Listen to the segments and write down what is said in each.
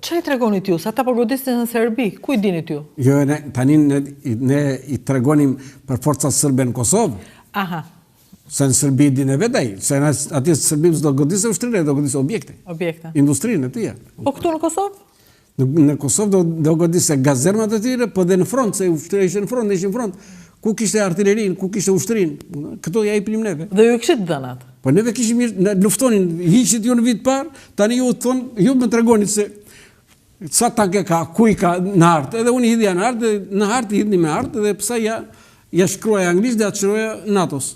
ça i tregonit ju, se ata po godisnin në Serbi, ku i dinit ju? Jo, ne, tani ne, ne i tregonim për forcat sërbe në Kosovë. Aha. Se në Serbi din e vetë ai, se në atje në Serbi s'do godiste ushtrinë, do godiste objekte. Objekte. Industrinë e tija. Po këtu në Kosovë? Në, në Kosovë do, do godiste gazermat e tyre, po dhe në front, se ushtria ishte në front, ishte në front. Ku kishte artilerinë, ku kishte ushtrinë, këto ja jepnim neve. Dhe ju kishit dhënat? Po neve kishim, ne luftonin, hiqit ju në vit parë, tani ju thonë, ju më tregonit se sa tanke ka, ku i ka në hartë, edhe unë i hidhja në hartë, dhe në hartë i hidhni me hartë, dhe pse ja, ja shkruaja anglisht dhe ja shkruaja NATO-s,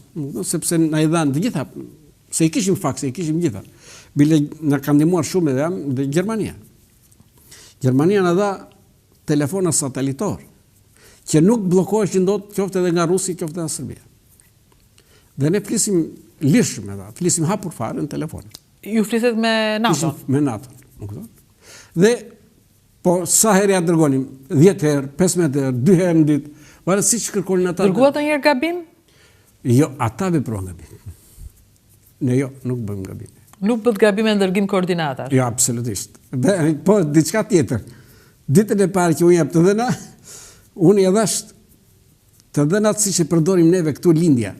sepse na i dhanë të gjitha, se i kishim fakse, i kishim gjitha. Bile na ka ndihmuar shumë edhe dhe Gjermania. Gjermania na dha telefona satelitor, që nuk bllokoheshin dot qoftë edhe nga Rusi, qoftë edhe nga Serbia. Dhe ne flisim lirshëm edhe, flisim hapur fare në telefon. Ju flisit me NATO? Me NATO, më kupton? Dhe po sa herë ja dërgonim, 10 herë, 15 herë, 2 herë në ditë, varet siç kërkonin ata. Dërguat ndonjëherë gabim? Jo, ata vepruan gabim. Ne jo, nuk bëjmë gabim. Nuk bëtë gabim në dërgim koordinatash? Jo, absolutisht. Dhe, po, diçka tjetër. Ditën e parë që unë jap të dhëna, unë i dhashë të dhënat siç e përdorim neve këtu lindja.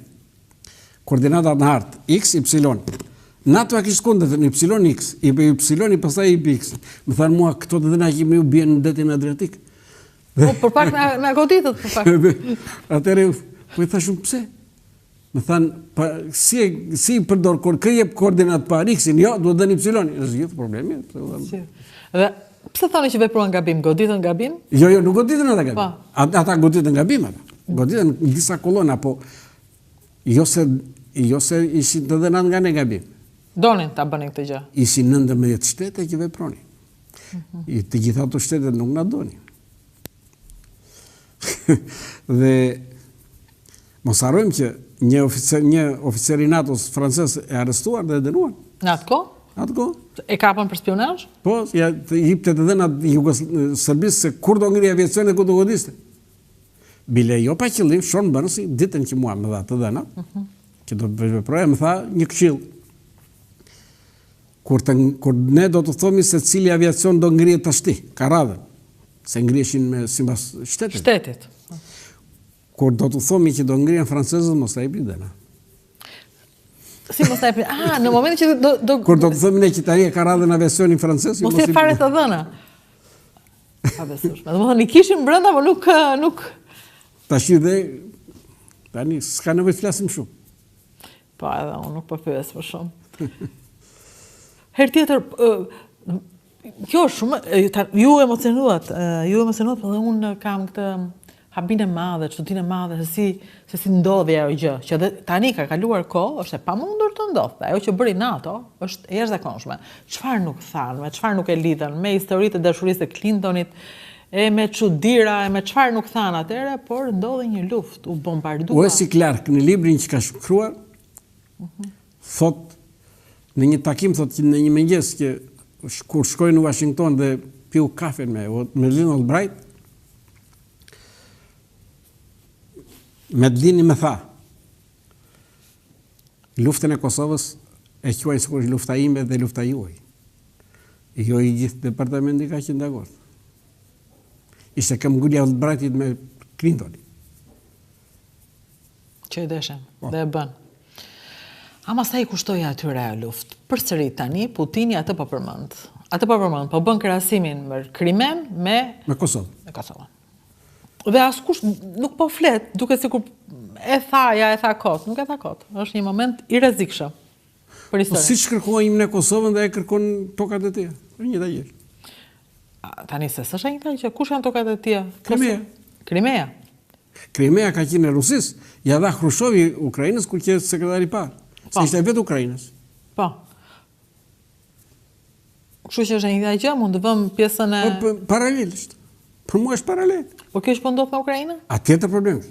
Koordinatat në hartë, x, y. NATO e kishte kundërtën, y, x, i bëj y, pastaj i bëj x. Më thanë mua, këto të dhëna që ju bien në detin Adriatik. Po, për pak na, na goditët, për pak. Atëherë, po i thashë unë, pse? Më thanë, pa, si, si i përdor, kur kë jep koordinat parë, x-in, jo, duhet dhënë y-in. Është gjithë problemi. Si. Dhe, pse thoni që vepruan gabim, goditën gabim? Jo, jo, nuk goditën ata gabim. Po. Ata, ata goditën gabim, ata. Goditën disa kolona, po jo se, jo se ishin të dhënat nga ne gabim. Donin ta bënin këtë gjë. Ishin 19 shtete që vepronin. Mm -hmm. I të gjitha ato shtetet nuk na donin. dhe mos harrojmë që një oficer një oficer i NATO-s francez e arrestuar dhe e dënuar. Në atë kohë? Në atë kohë. E kapën për spiunazh? Po, ja të jipte të dhënat Jugos Serbisë se kur do ngrihej aviacioni dhe ku do godiste. Bile jo pa qëllim, Sean Burnsi, ditën që mua më dha të dhënat, uh mhm. -huh. që do të veproja, më tha një këshillë. Kur, të, kur ne do të thomi se cili aviacion do ngrihet tashti, ka radhën, se ngriheshin me sipas shtetit. Shtetit. Kur do të thomi që do ngrihen francezët, mos ta jepni dhëna. Si mos ta jepni? Ah, në momentin që do do Kur do të thomi ne që tani e ka radhën aviacioni francez, mos jep fare të dhëna. Pabesueshme. Domethënë i kishim brenda, por nuk nuk Tashi dhe tani s'ka nevojë të flasim shumë. Po edhe unë nuk po pyes më shumë. Herë tjetër, kjo është shumë, ju emocionuat, ju emocionuat, po dhe unë kam këtë habinë e madhe, çudinë e madhe, se si, se si ndodhi ajo gjë, që dhe tani ka kaluar kohë, është e pamundur të ndodhte. Ajo që bëri NATO është e jashtëzakonshme. Çfarë nuk thanë, me çfarë nuk e lidhën, me historitë e dashurisë së Clintonit, e me çudira, e me çfarë nuk thanë atëherë, por ndodhi një luftë, u bombardua. Wesley Clark në librin që ka shkruar, mhm. thotë në një takim thotë që në një mëngjes që kur shkoi në Washington dhe piu kafen me Madeleine Albright, Madeleine më tha, luftën e Kosovës e quajnë sikur është lufta ime dhe lufta juaj. Jo i gjithë departamenti ka qenë dakord. Ishte këmbëngulja e Albrightit me Clintonin. Që e deshën po. dhe e bënë. Ama sa i kushtoi atyre ajo luftë? Përsëri tani Putini atë po përmend. Atë po përmend, po bën krahasimin me Krimen me me Kosovën. Me Kosovën. Dhe askush nuk po flet, duket sikur e tha, ja e tha kot, nuk e tha kot. Është një moment i rrezikshëm për historinë. Po siç kërkojmë ne Kosovën dhe e kërkon tokat e tija. E njëjta gjë. Tani se s'është e njëjta gjë, kush janë tokat e tija? Krimea. Krimea. Krimea ka qenë e Rusisë, ia dha Hrushovi Ukrainës kur qe sekretari i parë. Se po. ishte vetë Ukrainës. Po. Kështu që është e njëjta gjë, mund të vëmë pjesën e po, po paralel është. Për mua është paralel. Po kjo që po ndodh në Ukrainë? A tjetër problem.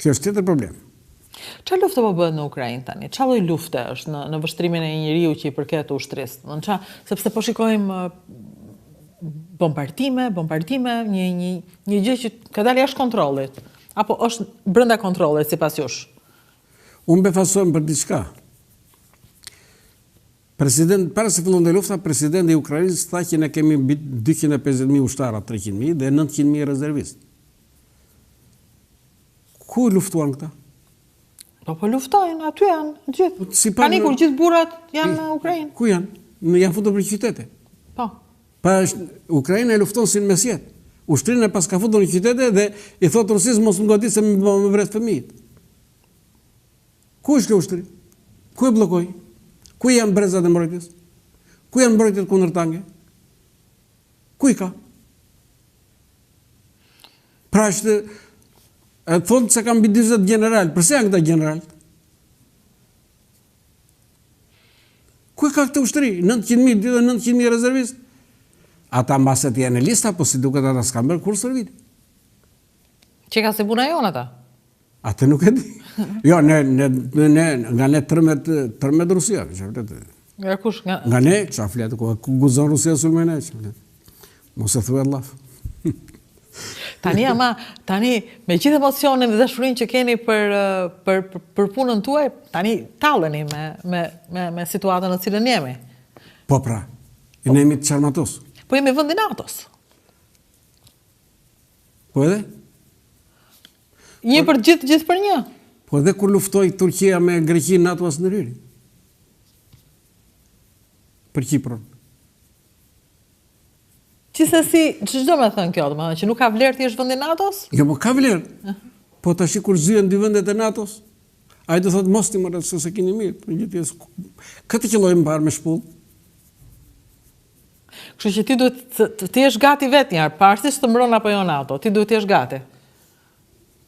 Kjo është tjetër problem. Ça lufte po bëhet në Ukrainë tani? Ça lloj lufte është në në vështrimin e një njeriu që i përket ushtrisë? Domethënë ça, sepse po shikojmë bombardime, bombardime, një një një gjë që ka dalë jashtë kontrollit. Apo është brenda kontrollit sipas jush? Unë befasohem për diçka. President, para se fillonte lufta, presidenti i Ukrainës tha që ne kemi mbi 250.000 ushtarë, 300.000 dhe 900.000 rezervistë. Ku luftuan këta? Po po luftojnë, aty janë, gjithë. Po, si pa, Kanë ikur gjithë burrat janë në Ukrainë. Ku janë? Në janë futur për qytete. Po. Pa është, Ukraina e lufton si në mesjetë. Ushtrinë e paska futur në qytete dhe i thotë Rusisë mos më godit se më, më vret fëmijët. Ku është kjo ushtri? Ku e bllokoi? Ku janë brezat e mbrojtjes? Ku janë mbrojtjet kundër tanke? Ku i ka? Pra është, e thonë se kam mbi 40 gjeneral, përse janë këta gjeneral? Ku e ka këtë ushtri? 900.000, dhe 900.000 rezervist? Ata mbase të jenë në lista, po si duket ata s'kanë bërë kurrë stërvitje. Që ka si puna jonë ata? Atë nuk e di. Jo, ne, ne, ne, ne nga ne trembet, trembet Rusia, që vërtet. Nga kush? Nga, nga ne, ça flet, ku, ku guzon Rusia sulmon ne, ça flet. Mos e thuaj llaf. Tani ama, tani me gjithë emocionin dhe dashurinë që keni për për për, për punën tuaj, tani talleni me me me me situatën në të cilën jemi. Po pra, po. ne jemi të çarmatos. Po jemi vend i NATO-s. Po edhe? Një për gjithë, gjithë për një. Po edhe kur luftoi Turqia me Greqinë, NATO s'ndërhyri. Për Qipron. Gjithsesi, ç'do me thënë kjo, domethënë, që nuk ka vlerë të jesh vend i NATO-s? Jo, po ka vlerë. Po tashi kur zyhen dy vendet e NATO-s, ai do thotë mos ti më se s'e keni mirë, për një pjesë. Këtë qëlloi më parë me shpullë. Kështu që ti duhet të, të, të jesh gati vetë njëherë, pavarësisht të mbron apo jo NATO, ti duhet të jesh gati.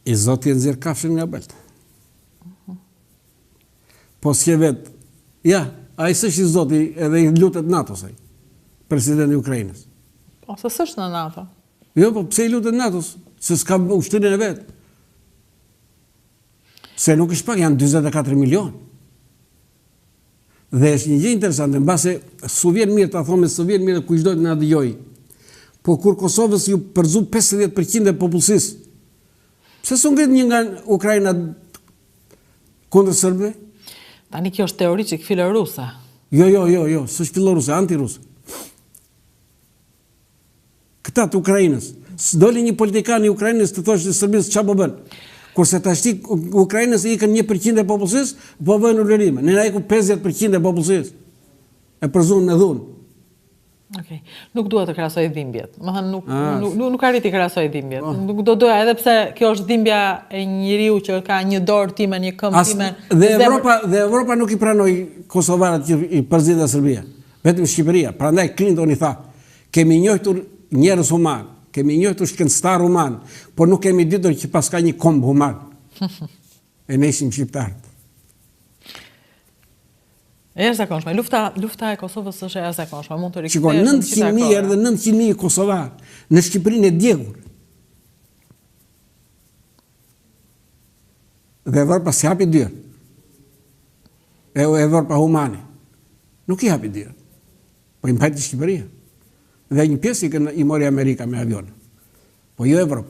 I zoti e nxjerr kafshën nga balta. Po s'je vetë. Ja, ai s'është i zoti edhe i lutet NATO-s ai. Presidenti i Ukrainës. Po, se s'është në NATO. Jo, po pse i lutet NATO-s? Se s'ka ushtrinë e vet. Se nuk është pak, janë 44 milion. Dhe është një gjë interesante, mbase s'u vjen mirë ta thonë, s'u vjen mirë kushdo të na dëgjojë. Po kur Kosovës iu përzu 50% e popullsisë, pse s'u ngrit një nga Ukraina kundër serbëve? Tani kjo është teori çik filoruse. Jo, jo, jo, jo, s'është filoruse, antiruse. Këta të Ukrainës. S'doli një politikan i Ukrainës të thoshte Serbisë ça po bën. Kurse tashti Ukrainës i ikën 1% e popullsisë, po bëjnë ulërime. Ne na iku 50% e popullsisë. E përzunë me dhunë. Okej. Nuk dua të krahasoj dhimbjet. Më thënë nuk ah. nuk nuk, nuk arrij të krahasoj dhimbjet. Po. Nuk do doja edhe pse kjo është dhimbja e njeriu që ka një dorë time, një këmbë time. Dhe Evropa dhe Evropa nuk i pranoi kosovarët që i përzi nga Serbia. Vetëm Shqipëria. Prandaj Clinton i tha, Kemi njohtur njerëz humanë, kemi njohtur shkencëtarë humanë, por nuk kemi ditur që paska një komb human. E ne ishim shqiptarët. E jashtëzakonshme. Lufta, lufta e Kosovës është e jashtëzakonshme. Mund të rikthehesh. Shiko, 900.000 erdhën 900.000 kosovarë në Shqipërinë e djegur. Dhe Evropa s'i hapi dyert. E Evropa humane. Nuk i hapi dyert. Po i mbajti Shqipëria. Dhe një pjesë i, i mori Amerika me avion. Po jo Evropa.